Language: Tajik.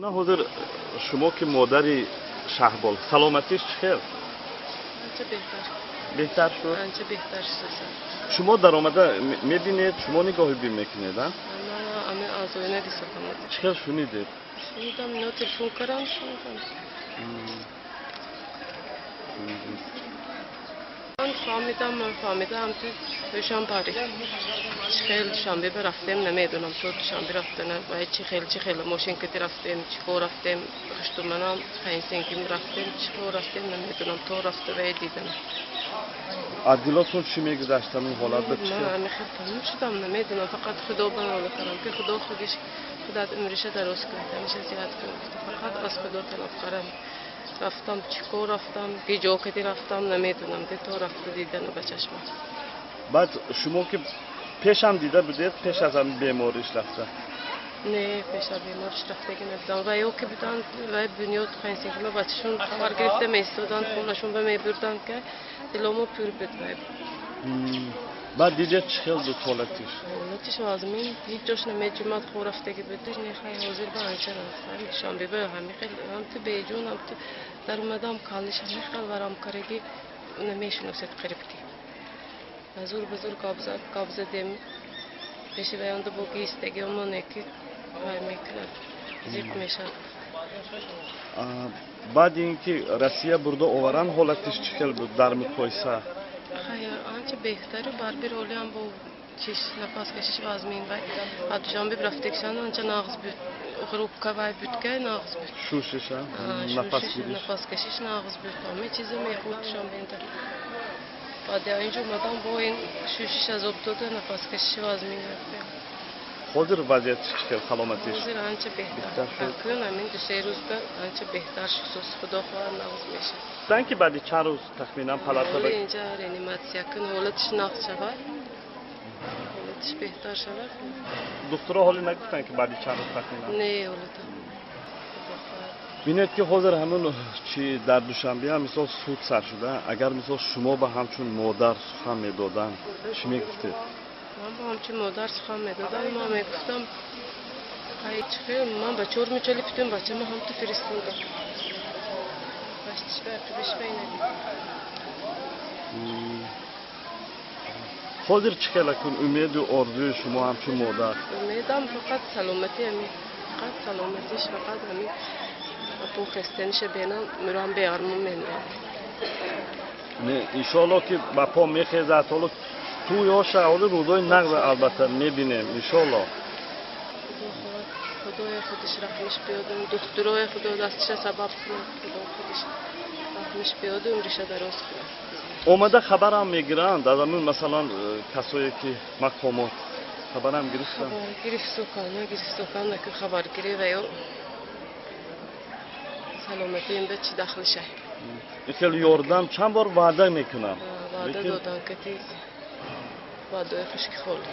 Чӣ гуна ҳозир шумо ки модари Шаҳбол, саломатиш чӣ хел? Анча беҳтар. Беҳтар шуд? Анча беҳтар шуд. Шумо даромада мебинед, шумо нигоҳи бин мекунед, а? Ман ами аз оина дисотам. Чӣ хел шунидед? Шунидам, ино телефон кардам, шунидам. Ман фаҳмидам, ман фаҳмидам, ту ҳушам парид. Чӣ хел Душанбе ба рафтем, намедонам, то Душанбе рафтана, вай чӣ хел, чӣ хел мошин кати рафтем, чӣ кор рафтем, хуштуманам панҷсенким рафтем, чӣ кор рафтем, намедонам, то рафта вай дидам. Аз дилотон чӣ мегузашт ҳамин ҳолат ба чӣ Ман хел? ами хел тамом шудам, намедонам, фақат Худо ба нола кардам, ки Худо худиш худат умриша дароз кунад, ҳамеша зиёд кунад. Фақат аз Худо талаб кардам. Рафтам, чӣ кор рафтам, гиҷо кади рафтам, намедонам, де то рафта дидану ба чашмам. Баъд шумо ки пешам дида будед, пеш аз ҳамин бемориш рафта? Не, пеш аз бемориш рафтагӣ набудам. Ва ё ки буданд, вай бунёд панҷсенкима бачашон хабар гирифта меистоданд, хонашон ба мебурданд, ки диломо пур буд вай. Баъд дидед, чӣ хел буд ҳолатиш? Ҳолатиш вазмин, ҳеҷ ҷош намеҷумад, хор рафтагӣ буд. Не, хай, ҳозир ба анча рафт. Душанбе ба ҳами хел ҳам ту беҷон, ҳам ту даромадам, каллиш ҳами хел варам караги, намешиносед қариб ки. Ба зур ба зур гап задем. Пеши ваянда бо гистаги омоне ки вай мекунад, зиқ мешавад. Баъди ин ки Россия бурда оваранд, ҳолатиш чӣ хел буд дар муқоиса? Хай, анча беҳтару барбир ҳолиам бо чиш нафас кашиш вазмин вай. А Душанбе рафтегшан анча нағз буд. Группка вай буд, ки нағз буд. Шушиша нафас гириш? Нафас кашиш нағз буд. Ҳама чизо мехӯрд Душанбеда. Баъд инҷо омадам, бо ин шушиш азоб дода, нафас кашиши вазмин рафта. Ҳозир вазъиятиш чӣ хел, саломатиш? Ҳозир анча беҳтар. Беҳтар шуд? Акнун ҳамин 2-се рӯз ба анча беҳтар шуд. Худо хоҳад, нағз мешавад. Гуфтанд ки баъди чанд рӯз тахминан палата Ҳоли инҷа реаниматсия кун, ҳолатиш нағз шавад. Ҳолатиш беҳтар шавад. Духтуро ҳоле нагуфтанд ки баъди чанд рӯз тахминан? Не, ҳолата. Худо хоҳад. Бинед ки ҳозир ҳамун чи дар Душанбе ҳам мисол суд сар шуда, агар мисол шумо ба ҳамчун модар сухан медоданд, чӣ мегуфтед? Ман ба ҳамчун модар сухан медодам, ман мегуфтам, хай, чӣ хел, ман ба чор мучали путун бачама ҳам ту фиристодам. Паштиш ба ақибиш ба ина дид. Ҳозир чӣ хел акун умеду орзуи шумо ҳамчун модар? Умедам фақат саломатӣ, ҳами фақат саломатиш, фақат ҳами ба по хестаниша бенам, мурам, беармон мемурам. Не, иншоалло ки ба по мехезад, ҳоло ту ёша, ҳоло рӯзои нағз албатта мебинем, иншоалло. Худо хоҳад, Худоя худиш раҳмиш биёдум, духтуроя Худо дастиша сабаб кунад, Худо худиш раҳмиш биёду, умриша дароз кунад. Омада хабарам мегиранд аз ҳамин, масалан, касое ки мақомот хабарам гирифтанд? Хабар гирифтукан, нагирифтукан, наки хабаргирӣ ва ё саломатиим ба чӣ дахлиша? Ин хел ёрдам чанд бор ваъда мекунам. Ваъда Лекин додан кати ваъдаои хушки холӣ.